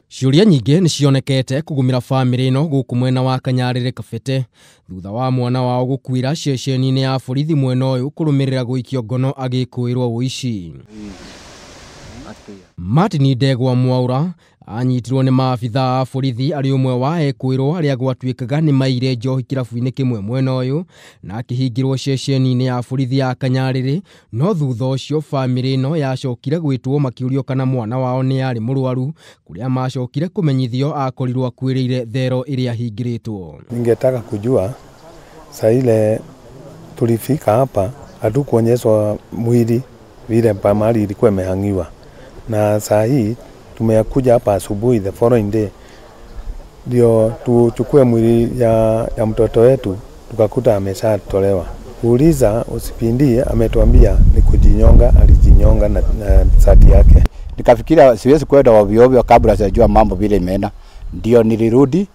Ciũria nyingĩ nĩ cionekete kũgũmĩra bamĩrĩ ĩno gũkũ mwena wa Kanyarĩrĩ Kabete thutha wa mwana wao gũkuĩra ceceni-inĩ ya borithi mwena ũyũ kũrũmĩrĩra gũikio ngono agĩkũĩrwo ũici. Martin Ndegwa Mwaura anyitirwo nĩ maabitha a borithi arĩ ũmwe wa ekũĩrwo arĩa gwatuĩkaga nĩ maire njohi kĩrabu-inĩ kĩmwe mwena ũyũ na akĩhingĩrwo ceceni-inĩ ya borithi ya Kanyarĩrĩ, no thutha ũcio bamĩrĩ ĩno yacokire gwĩtwo makĩũrio kana mwana wao nĩ arĩ mũrwaru, kũrĩa macokire kũmenyithio akorirwo akuĩrĩire thero ĩrĩa ahingĩrĩtwo. Ningetaka kujua saa ile tulifika hapa hatukuonyeshwa mwili vile mahali ilikuwa imehangiwa, na saa hii tumekuja hapa asubuhi the following day ndio tuchukue mwili ya mtoto wetu, tukakuta ameshatolewa. Kuuliza usipindie, ametuambia ni kujinyonga, alijinyonga na sati yake. Nikafikiria siwezi kwenda ovyo ovyo kabla sijajua mambo vile imeenda, ndio nilirudi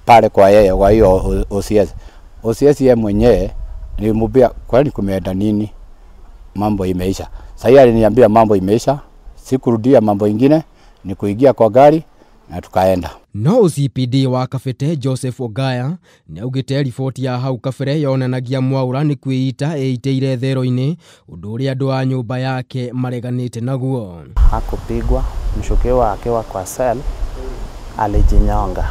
pale kwa yeye, kwa hiyo OCS. OCS yeye mwenyewe nilimwambia kwani kumeenda nini, mambo imeisha. Sasa aliniambia mambo imeisha, sikurudia mambo ingine, ni kuingia kwa gari na tukaenda. No OCPD wa Kabete Joseph Ogaya nĩ augĩte riboti ya hau kabere yonanagia Mwaura nĩ kwĩita eiteire thero-inĩ, ũndũ ũrĩa andũ a nyũmba yake mareganĩte naguo. Hakupigwa, mshukiwa akiwa kwa cell alijinyonga,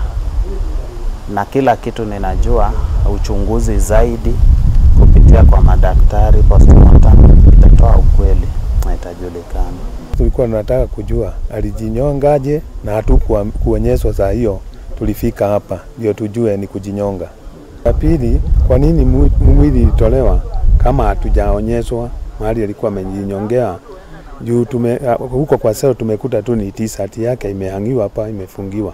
na kila kitu ninajua uchunguzi zaidi kupitia kwa madaktari postmortem itatoa ukweli na itajulikana. Tulikuwa tunataka kujua alijinyongaje na hatukuonyeshwa saa hiyo tulifika hapa ndio tujue ni kujinyonga. Ya pili, kwa nini mwili ilitolewa kama hatujaonyeshwa mahali alikuwa amejinyongea? Juu huko kwa seo tumekuta tu ni t-shirt yake imehangiwa hapa, imefungiwa.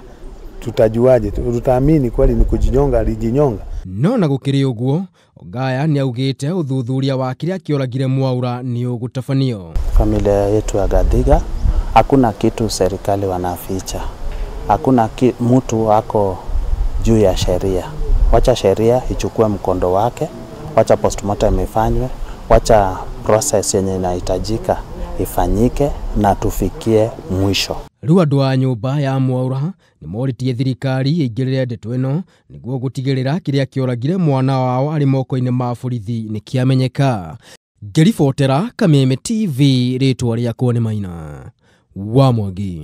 Tutajuaje? Tutaamini kweli ni kujinyonga alijinyonga? No na gũkĩrĩ ũguo, Ogaya nĩ augĩte ũthuthuria wa kĩrĩa kĩoragire Mwaura nĩ ũgũtabanio. Familia yetu ya Gathiga hakuna kitu serikali wanaficha, hakuna mtu ako juu ya sheria. Wacha sheria ichukue mkondo wake, wacha postmortem ifanywe, wacha process yenye inahitajika ifanyike na tufikie mwisho. Rĩu andũ a nyũmba ya Mwaura nĩ morĩtie thirikari ĩingĩrĩre ndeto ĩno nĩguo gũtigĩrĩra kĩrĩa kĩoragire mwana wao arĩ moko-inĩ ma borithi nĩ kĩamenyeka. Ngĩribotera Kameme TV, rĩtwa rĩakwa nĩ Maina wa Mwangi.